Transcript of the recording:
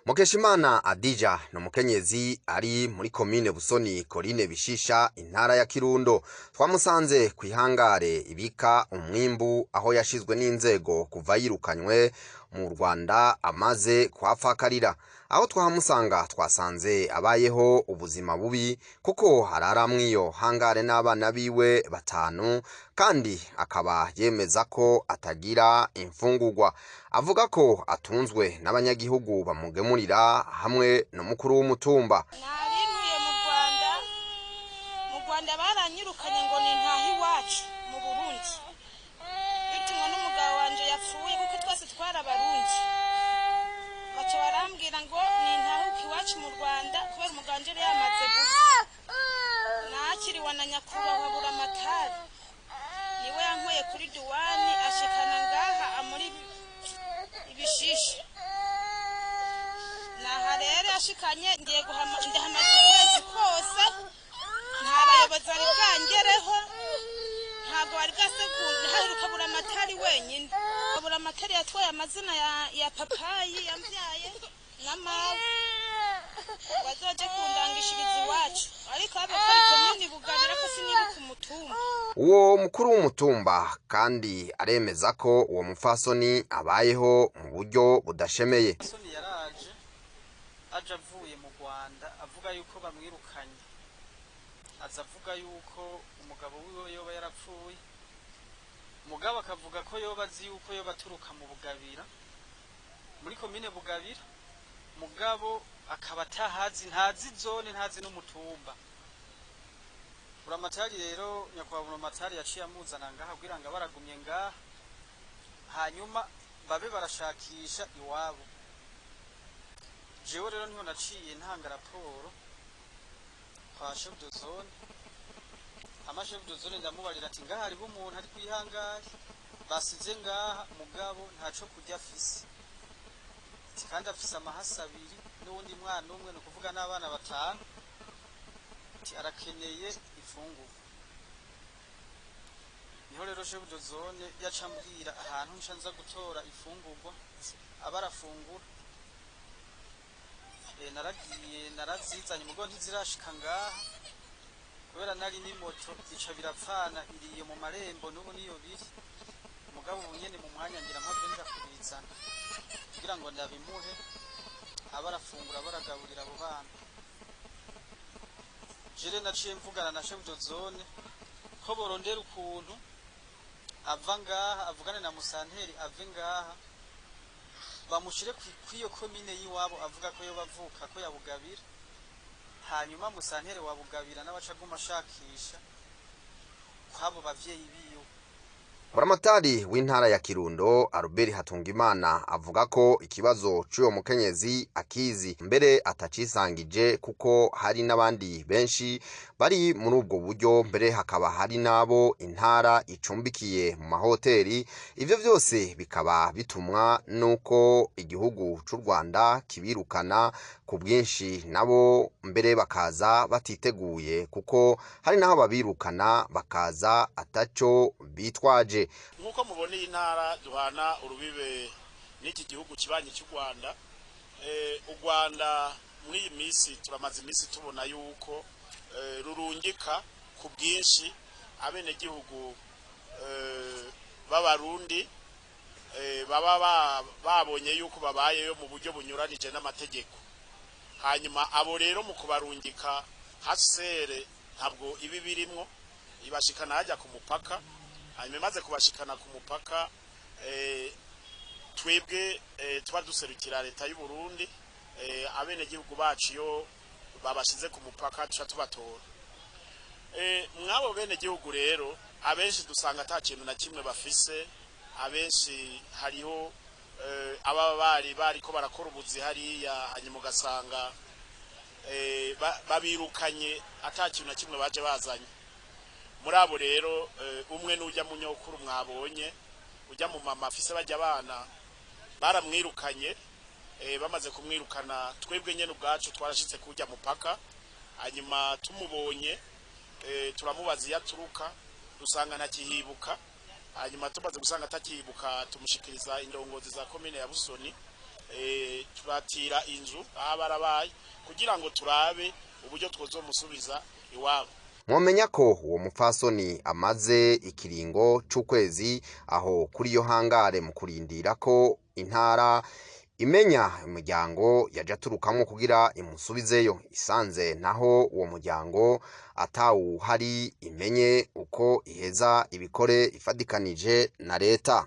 Mukeshimana Adija ni umukenyezi ari muri komine Busoni, Korine Bishisha, intara ya Kirundo. Twamusanze kw'ihangare ibika umwimbu aho yashizwe n'inzego kuva yirukanywe mu Rwanda amaze kuhapfakarira. Aho twahamusanga twasanze abayeho ubuzima bubi kuko arara mw'iyo hangare n'abana biwe batanu, kandi akaba yemeza ko atagira imfungurwa. Avuga ko atunzwe n'abanyagihugu bamugemurira hamwe n'umukuru w'umutumba. Nari ntuye mu Rwanda, mu Rwanda baranyirukanye ngo ni ntahe iwacu mu Burundi, bitumwa n'umugabo wanje yapfuye kuko twese twari Abarundi. Baca barambwira ngo ni ntahuke iwacu mu Rwanda kubera umugabo wanje yari yamaze gupfa. Nakiriwe na nyakubahwa Buramatari, niwe yankuye kuri duwani ashikana ngaha muri Ibishisha. Naha rero yashikanye ngiye guhama, ndahamaze ukwezi kose nta bayobozi bari bwangereho, ntabwo bari bwasekunda. Haheruka Buramatari wenyine. Buramatari yatwaye amazina ya papayi yambyaye na mawe bazoje kundangishiriza iwacu, ariko habe ko ari komini Bugabira ko sinibuka umutumba. Uwo mukuru w'umutumba kandi aremeza ko uwo mupfasoni abayeho mu buryo budashemeye. Soni yaraje aje avuye mu Rwanda avuga yuko bamwirukanye, aza avuga yuko umugabo wiwe yoba yarapfuye, mugabo akavuga ko yoba azi yuko yoba aturuka mu Bugabira, muri komine Bugabira, mugabo akaba atahazi, ntazi zone, ntazi n'umutumba. Buramatari rero, nyakubahwa Buramatari yaciye amuzana ngaha kugira ngo baragumye ngaha, hanyuma babe barashakisha iwabo. Jewe rero niho naciye ntanga raporo kwa chef de zone. Ama chef de zone ndamubarira ati ngaha hariho umuntu ari kwihangare basize ngaha, mugabo ntaco kurya afise, ati kandi afise amahasa abiri n'uwundi mwana umwe, ni ukuvuga n'abana batanu, ati arakeneye ifungurwa. Niho rero chef de zone yaca ambwira ahantu nca nza gutora ifungurwa aba arafungura. Naragiye narazizanye, mugo ntizirashika ngaha kubera nari ni moto ica birapfana iriye mu marembo, n'ubu niyo biri. Mugabo ubu nyene mu mwanya ngira mpave nja kubizana kugira ngo ndabimuhe aba arafungura, baragaburira abo bana. Jere naciye mvugana na chef de zone ko borondera ukuntu ava ngaha, avugane na musanteri ave ngaha bamushire kw'iyo komine y'iwabo avuga ko yoba avuka ko yabugabira, hanyuma musanteri wa Bugabira n'abacaguma ashakisha kw'abo bavyeyi biwe. Buramatari w'intara ya Kirundo Albert Hatungimana avuga ko ikibazo c'uyo mukenyezi akizi, mbere atacisangije kuko hari n'abandi benshi bari muri ubwo buryo, mbere hakaba hari n'abo intara icumbikiye mu mahoteli. Ivyo vyose bikaba bitumwa nuko igihugu c'u Rwanda kibirukana ku bwinshi, nabo mbere bakaza batiteguye kuko hari n'aho babirukana bakaza ataco bitwaje. Nk'uko mubona iyi ntara duhana urubibe n'iki gihugu kibanyi cy'u Rwanda. U Rwanda muri iyi minsi turamaze iminsi tubona yuko rurungika ku bwinshi abenegihugu b'Abarundi baba babonye yuko babayeyo mu buryo bunyuranije n'amategeko. Hanyuma abo rero mu kubarungika HCR ntabwo ibi birimwo, ibashikana hajya ku mupaka. Hanyuma imaze kubashikana ku mupaka, twebwe tuba duserukira leta y'u Burundi, abenegihugu bacu iyo babashize ku mupaka tuca tubatora. Mwabo benegihugu rero abenshi dusanga ata kintu na kimwe bafise, abenshi hariho ababa bari bariko barakora ubuzi hariya, hanyuma ugasanga babirukanye ata kintu na kimwe baje bazanye. Muri abo rero umwe n'ujya mu nyokuru mwabonye, ujya mu mama afise bajya abana baramwirukanye. Bamaze kumwirukana twebwe nyene ubwacu twarashitse kujya mupaka, hanyuma tumubonye turamubaza iyo aturuka, dusanga ntakihibuka. Hanyuma tumaze gusanga atakihibuka tumushikiriza indongozi za komine ya Busoni. Turatira inzu aho barabaye kugira ngo turabe uburyo twozomusubiza iwabo. Mwomenya ko uwo mupfasoni amaze ikiringo c'ukwezi aho kuri iyo hangare mu kurindira ko intara imenya umuryango yaje aturukamwo kugira imusubizeyo, isanze naho uwo muryango atawuhari imenye uko iheza ibikore ifadikanije na leta.